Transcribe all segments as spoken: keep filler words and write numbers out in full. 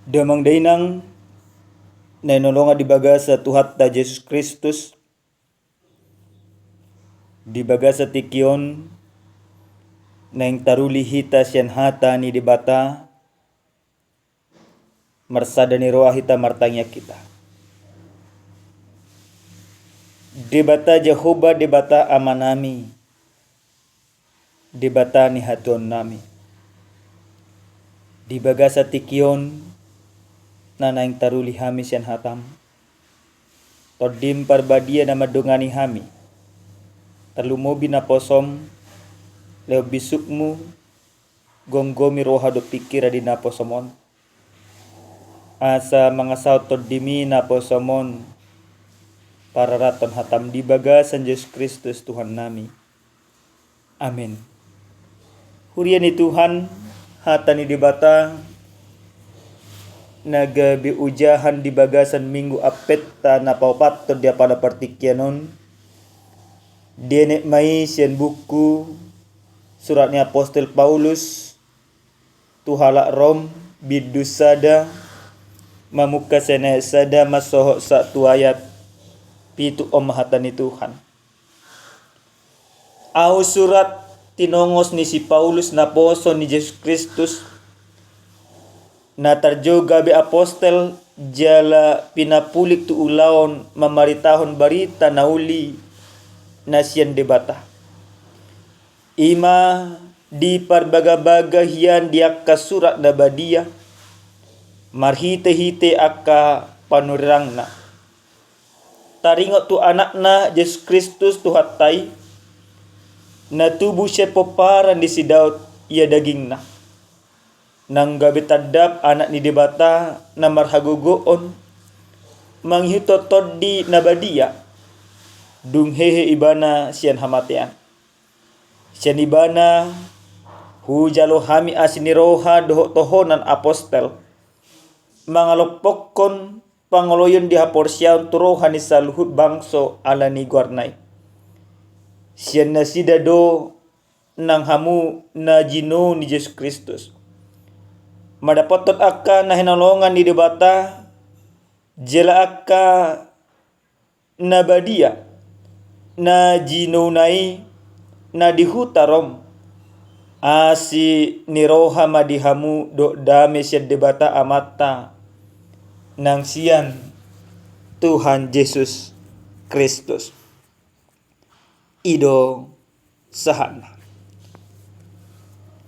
Damang dainang na hinaholongan di bagasan Tuhanta Jesus Kristus, di bagasan tingki on naeng taruli hita sian hata ni Debata, marsada ni roha hita, martangiang hita. Debata Jahowa, Debata Amanami, Debata ni hatuaonnami. Di bagasan tingki on na naeng taruli hami sian hatam, Tondim Parbadia na mandongani hami, tarlumobi naposom, lehon bisukmu, gomgomi roha dohot pingkiran di naposom on, asa mangasahon Tondimi naposom on pararathon hatam, di bagasan Jesus Kristus Tuhannami. Amen. Huria ni Tuhan, hata ni Debata na gabe ojahan di bagasan Minggu Adventa na paopathon di apala partingkian on, dienet ma i sian buku surat ni apostel Paulus tu halak Rom, bindu sada, mamungka sian ayat sada mansohot sahat tu ayat pitu. On ma hata ni Tuhan. Ahu surat tinongos ni si Paulus, naposo ni Jesus Kristus, na tarjou gabe apostel jala pinapulik tu ulaon mamaritahon barita na uli na sian Debata. I ma diparbagabaga hian di angka surat na badia, marhitehite angka panurirangna, taringot tu Anakna Jesus Kristus Tuhanta i, na tubu sian pomparan ni si Daud, ia dagingna, naung gabe tandap Anak ni Debata na marhagogoon, mangihuthon Tondi na Badia, dung hehe Ibana sian hamatean. Sian Ibana hujalo hami asi ni roha dohot tohonan apostel, mangalompokkon pangoloion di haporseaon tu roha ni saluhut bangso ala ni goarna i. Sian nasida do nang hamu na jinou ni Jesus Kristus, mandapothon angka na hinaholongan ni Debata, jala angka na badia na jinouna i na di huta Rom. Asi ni roha ma di hamu dohot dame sian Debata Amanta nang sian Tuhan Jesus Kristus. I do sahatna.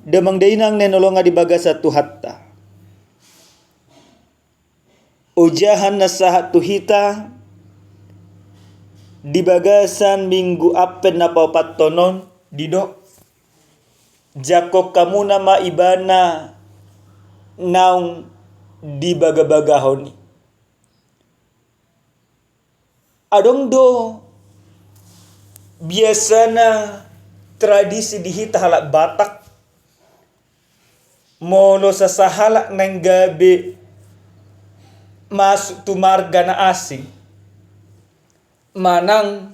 Damang dainang na hinaholongan di bagasan Tuhanta, ojahan na sahat tu hita di bagasan Minggu Advent na paopathon on didok: Jangkon hamuna ma Ibana naung dibagabagahon i. Adong do biasana tradisi di hita halak Batak, molo sasahalak naeng gabe masuk tu marga na asing, manang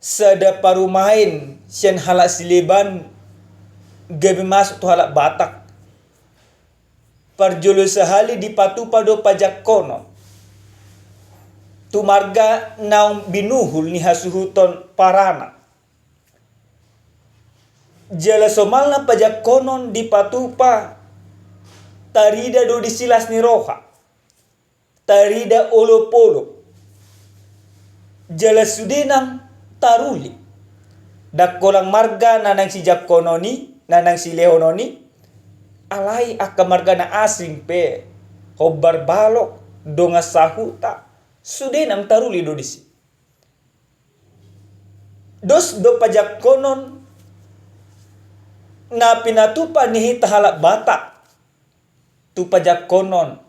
sada parumaen sian halak sileban gabe masuk tu halak Batak, parjolo sahali dipatupa do pajangkonon tu marga naung binuhul ni hasuhuton paranak. Jala somalna pajangkonon dipatupa, tarida do disi las ni roha, tarida olopolop. Jala sude nang taruli, ndang holan marga na naeng sijangkonon i, na naeng silehonon i, alai angka marga na asing pe, hombar balok, dongan sahuta, sude nang taruli do disi. Dos do pajangkonon na pinatupa ni hita halak Batak tu pajangkonon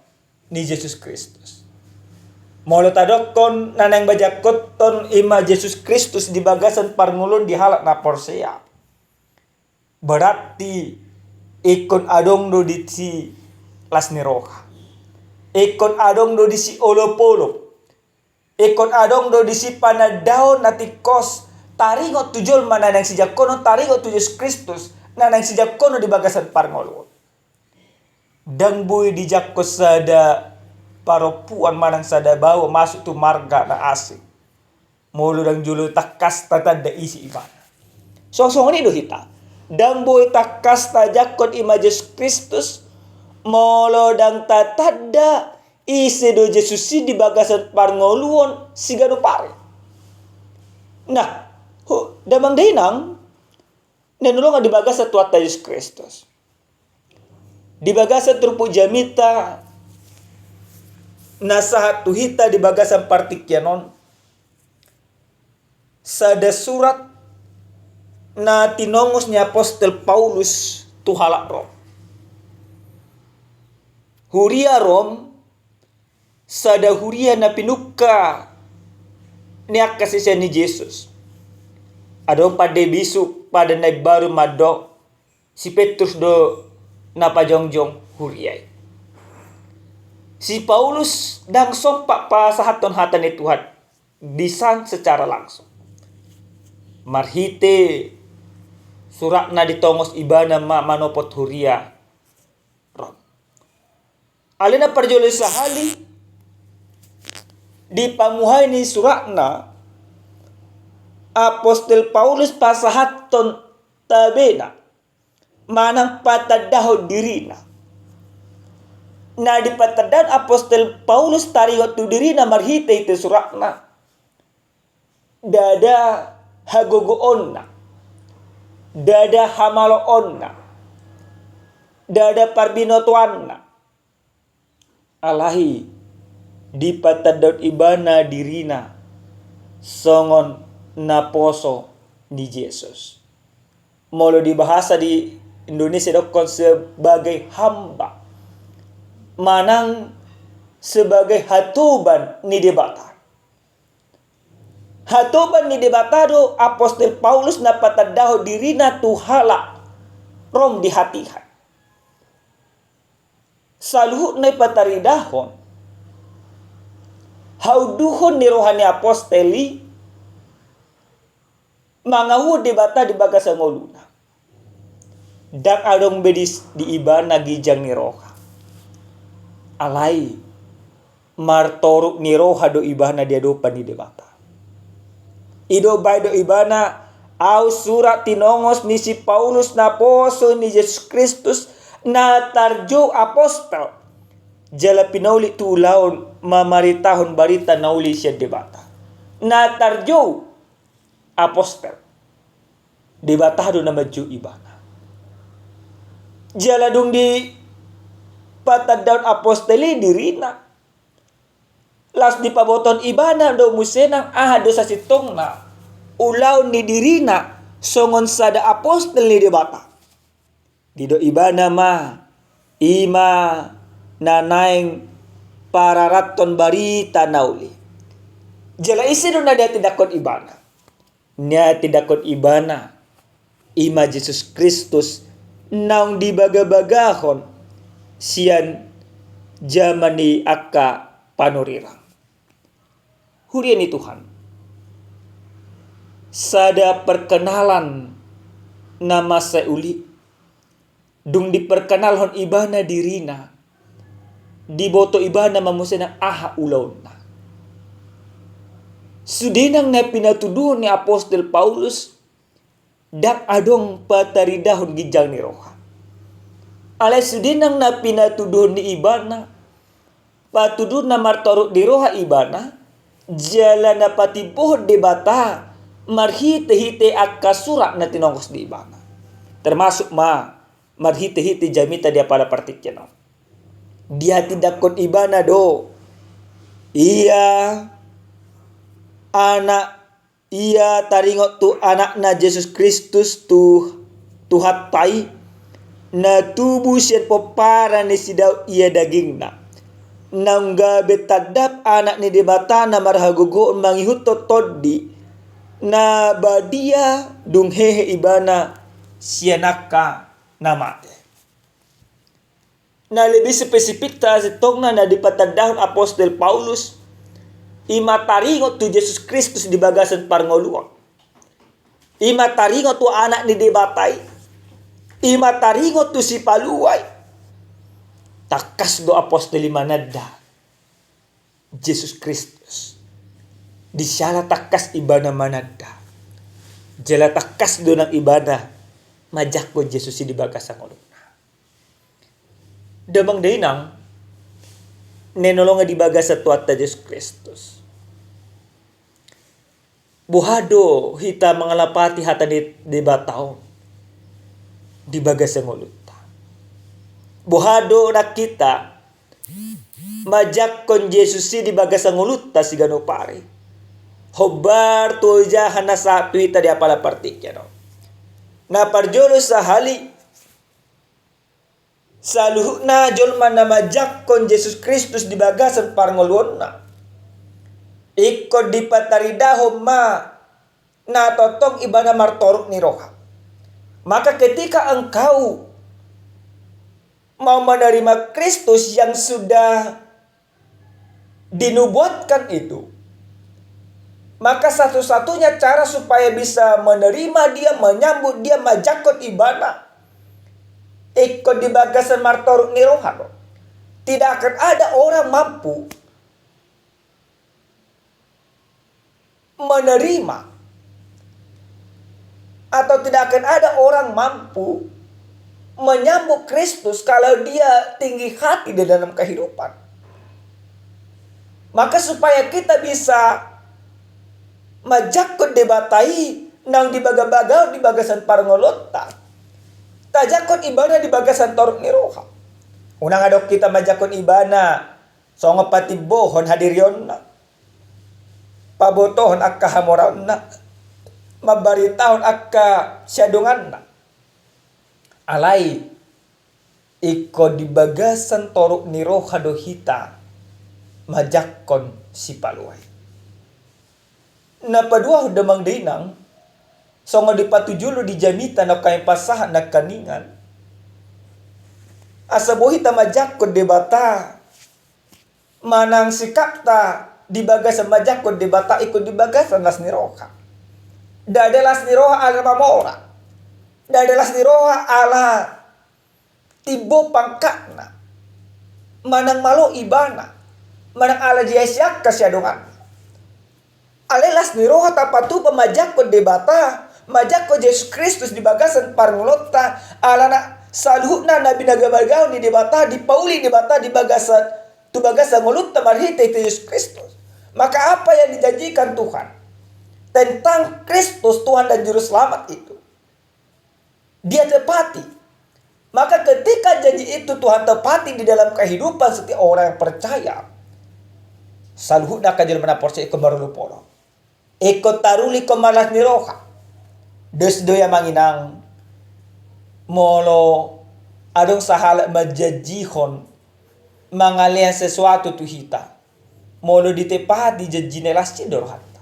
ni Jesus Kristus. Molo tadokkon na naeng pajangkonhon i ma Jesus Kristus di bagasan parngoluon di halak na porsea, berarti ingkon adong do disi las ni roha, ingkon adong do disi olopolop, ingkon adong do disi panandaon na tingkos taringot tu jolma na naeng sijangkonon, taringot tu Jesus Kristus na naeng sijangkonon di bagasan parngoluon. Ndang boi dijangkon sada parompuan manang sada baoa masuk tu marga na asing molo ndang jolo tangkas tatanda ise ibana. Songon i do hita, ndang boi tangkas tajangkon i ma Jesus Kristus molo ndang tatanda ise do Jesus i di bagasan parngoluon siganup ari. Nah, damang dainang na hinaholongan di bagasan Tuhanta Jesus Kristus, di bagasan turpuk jamita na sahat tu hita di bagasan partingkian on, sada surat na tinongos ni apostel Paulus tu halak Rom. Huria Rom, sada huria na pinungka ni angka sisean ni Jesus. Adong pande bisuk, pande na imbaru mandok si Petrus do na pajongjong huria i. Si Paulus ndang sompat pasahathon hata ni Tuhan disan secara langsung. Marhite suratna ditongos ibana ma manopot huria Rom. Alai na parjolo sahali di pamuhai ni suratna, apostel Paulus pasahathon tabena manang patandahon dirina. Na dipatandahon apostel Paulus taringot tu dirina marhitehite suratna, ndada hagogoonna, ndada hamaloonna, ndada parbinotoanna. Alai dipatandahon ibana dirina songon naposo ni Jesus. Molo di bahasa di Indonesia dokkon sebagai hamba manang sebagai hatoban ni Debata. Hatoban ni Debata do apostel Paulus na patandahon dirina tu halak Rom di hatiha i. Saluhutna i pataridahon haunduhon ni roha ni apostel i mangahuhon Debata di bagasan ngoluna. Ndang adong be di, di ibana ginjang ni roha. Alai martoruk ni roha do ibana di adopan ni Debata. I do baen do ibana, au surat tinongos ni si Paulus naposo ni Jesus Kristus na tarjou apostel jala pinauli tu ulaon mamaritahon barita na uli sian Debata. Na tarjou apostel, Debata do na manjou ibana. Jala dung dipatandahon apostel i dirina, laos dipabotohon ibana do muse nang aha do sasintongna ulaon ni dirina songon sada apostel ni Debata. Didok ibana ma, i ma na naeng pararathon barita na uli. Jala ise do na dihatindangkon ibana? Na dihatindangkon ibana i ma Jesus Kristus naung dibagabagahon sian jaman ni angka panurirang. Huria ni Tuhan, sada perkenalan na mansai uli. Dung diperkenalhon ibana dirina, diboto ibana ma muse nang aha ulaonna. Sude nang na pinatuduhon ni apostel Paulus, ndang adong pataridahon ginjang ni roha. Alai sude nang na pinatuduhon ni ibana, patuduhon na martoruk ni roha ibana, jala na patimbohon Debata marhitehite angka surat na tinongos ni ibana. Termasuk ma marhitehite jamita di apala partingkian on. Dihatindangkon ibana do ia anak Ia taringot tu Anakna Jesus Kristus tu Tuhanta i, na tubu sian pomparan ni si Daud ia dagingna. Naung gabe tandap Anak ni Debata na marhagogoon mangihuthon Tondi na Badia dung hehe Ibana sian angka na mate. Na lebih spesifikna sasintongna na dipatandahon apostel Paulus, i ma taringot tu Jesus Kristus di bagasan parngoluon. I ma taringot tu Anak ni Debata i. I ma taringot tu Sipalua i. Tangkas do apostel i mananda Jesus Kristus. Di siala tangkas ibana mananda, jala tangkas do nang ibana manjangkon Jesus i di bagasan ngoluna. Damang dainang na hinaholongan di bagasan Tuhanta Jesus Kristus, boha do hita mangalapati hata ni Debata on di bagasan ngolunta? Boha do nang hita manjangkon Jesus i di bagasan ngolunta siganup ari? Hombar tu ojahan na sahat tu hita di apala partingkian on. Na parjolo sahali, saluhutna jolma na manjangkon Jesus Kristus di bagasan parngoluonna, ingkon dipataridahon ma na tongtong ibana martoruk ni roha. Maka ketika engkau mau menerima Kristus yang sudah dinubuatkan itu, maka satu-satunya cara supaya bisa menerima Dia, menyambut Dia, manjangkon ibana, ingkon di bagasan martoruk ni roha do. Tidak akan ada orang mampu menerima, atau tidak akan ada orang mampu menyambut Kristus kalau dia tinggi hati di dalam kehidupan. Maka supaya kita bisa manjangkon Debata i naung dibagabagahon di bagasan parngoluonta, tajangkon ibana di bagasan toruk ni roha. Unang adong hita manjangkon ibana songon patimbohon hadirionna, pabotohon angka hamoraonna, mambaritahon angka siadonganna. Alai ingkon di bagasan toruk ni roha do hita manjangkon Sipalua i. Na paduahon damang dainang, songon dipatujolo di jamita na hami pasahat nangkaningan, asa boi hita manjangkon Debata manang sikapta di bagasan manjangkon Debata ingkon di bagasan las ni roha. Ndada las ni roha ala mamora. Ndada las ni roha ala timbo pangkatna, manang malo ibana, manang ala dia siangka siadonganna. Alai las ni roha tapatupa manjangkon Debata, manjangkon Jesus Kristus di bagasan parngoluonta, alana saluhutna na binagabagahon ni Debata, dipauli Debata di bagasan, tu bagasan ngolunta marhitehite Jesus Kristus. Maka apa yang dijanjikan Tuhan tentang Kristus, Tuhan dan Juru Selamat itu, Dia tepati. Maka ketika janji itu Tuhan tepati di dalam kehidupan setiap orang yang percaya, saluhutna angka jolma na porsea ingkon marolopolop, ingkon taruli, ingkon marlas ni roha. Dos do i amang inang, molo adong sahalak manjanjihon mangalean sesuatu tu hita, molo ditepati janjina, las ni do rohanta,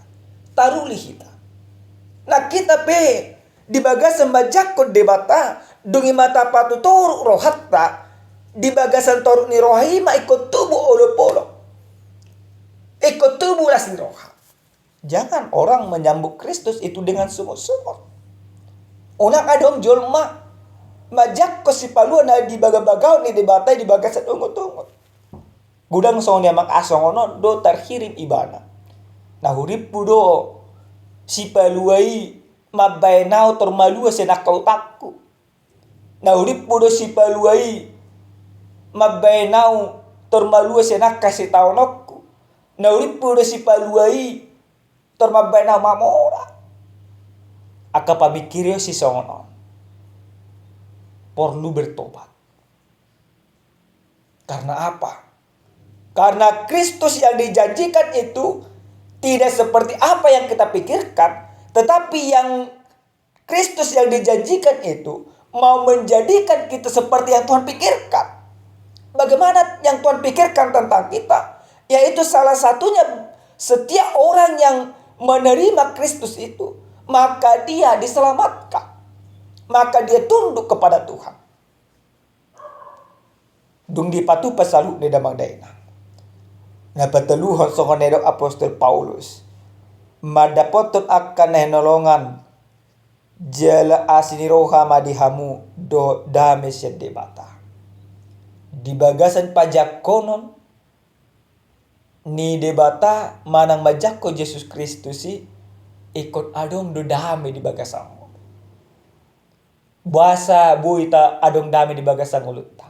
taruli hita. Nang hita pe di bagasan manjangkon Debata, dung i ma tapatutoruk rohanta di bagasan toruk ni roha i ma ingkon tubu olopolop, ingkon tubu las ni roha. Jangan orang menyambut Kristus itu dengan sungut-sungut. Unang adong jolma manjangkon Sipalua na dibagabagahon ni Debata i di bagasan ungut-ungut. Godang songon i amang, ah, songon on do tarhirim ibana. Na hurimpu do Sipalua i mambahen ahu tor malua sian angka utangku. Na hurimpu do Sipalua i mambahen ahu tor malua sian angka sitaononku. Na hurimpu do Sipalua i tor mambahen ahu mamora. Angka pamingkirion sisongon on porlu bertobat. Karena apa? Karena Kristus yang dijanjikan itu tidak seperti apa yang kita pikirkan, tetapi yang Kristus yang dijanjikan itu mau menjadikan kita seperti yang Tuhan pikirkan. Bagaimana yang Tuhan pikirkan tentang kita? Yaitu salah satunya, setiap orang yang menerima Kristus itu, maka dia diselamatkan. Maka dia tunduk kepada Tuhan. Dung dipatupa saluhutna i damang dainang, na pateluhon songon na nidok apostel Paulus, mandapothon angka na hinaholongan jala asi ni roha ma di hamu dohot dame sian Debata. Di bagasan pajangkonon ni Debata manang manjangkon Jesus Kristus i, ingkon adong do dame di bagasan ngolu. Boasa boi ta adong dame di bagasan ngolunta?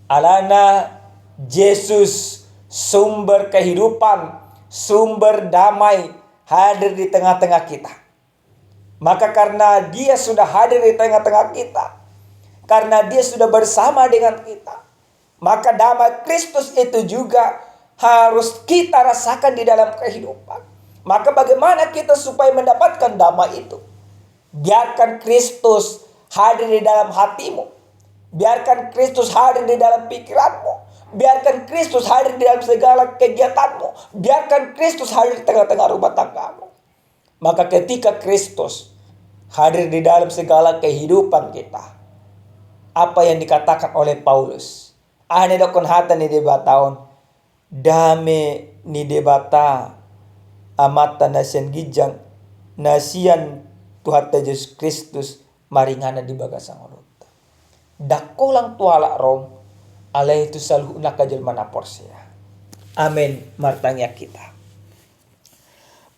Alana Jesus sumber kehidupan, sumber damai hadir di tengah-tengah kita. Maka karena Dia sudah hadir di tengah-tengah kita, karena Dia sudah bersama dengan kita, maka damai Kristus itu juga harus kita rasakan di dalam kehidupan. Maka bagaimana kita supaya mendapatkan damai itu? Biarkan Kristus hadir di dalam hatimu. Biarkan Kristus hadir di dalam pikiranmu. Biarkan Kristus hadir di dalam segala kegiatanmu. Biarkan Kristus hadir di tengah-tengah rumah tanggamu. Maka ketika Kristus hadir di dalam segala kehidupan kita, apa yang dikatakan oleh Paulus? Aha na didokkon hata ni Debata on? Dame ni Debata, Amanta na sian ginjang, na sian Tuhanta Jesus Kristus, maringanan di bagasan ngolunta. Ndang holan tu halak Rom, alai tu saluhutna angka jolma na porsea. Amen. Martangiang hita.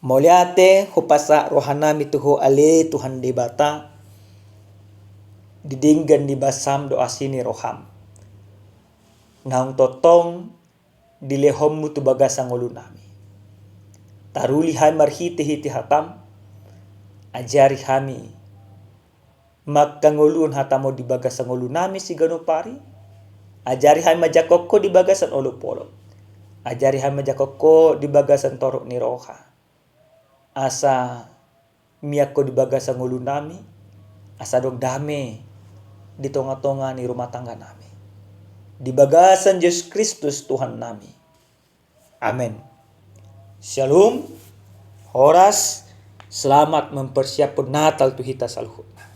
Mauliate hupasahat rohanami tu Ho ale Tuhan Debata, di denggan ni basam dohot asi ni roham. Naung tongtong dilehonmu tu bagasan ngolunami. Taruli hami marhite-hite hatam, ajari hami mangkangoluhon hatam on di bagasan ngolunami siganup ari. Ajari hami manjangkon Ho di bagasan olopolop. Ajari hami manjangkon Ho di bagasan torop ni roha. Asa mian Ho di bagasan ngolunami, asa adong dame di tonga-tonga ni rumah tangganami. Di bagasan Jesus Kristus Tuhannami. Amen. Shalom. Horas. Selamat mempersiapkan Natal tu hita saluhutna.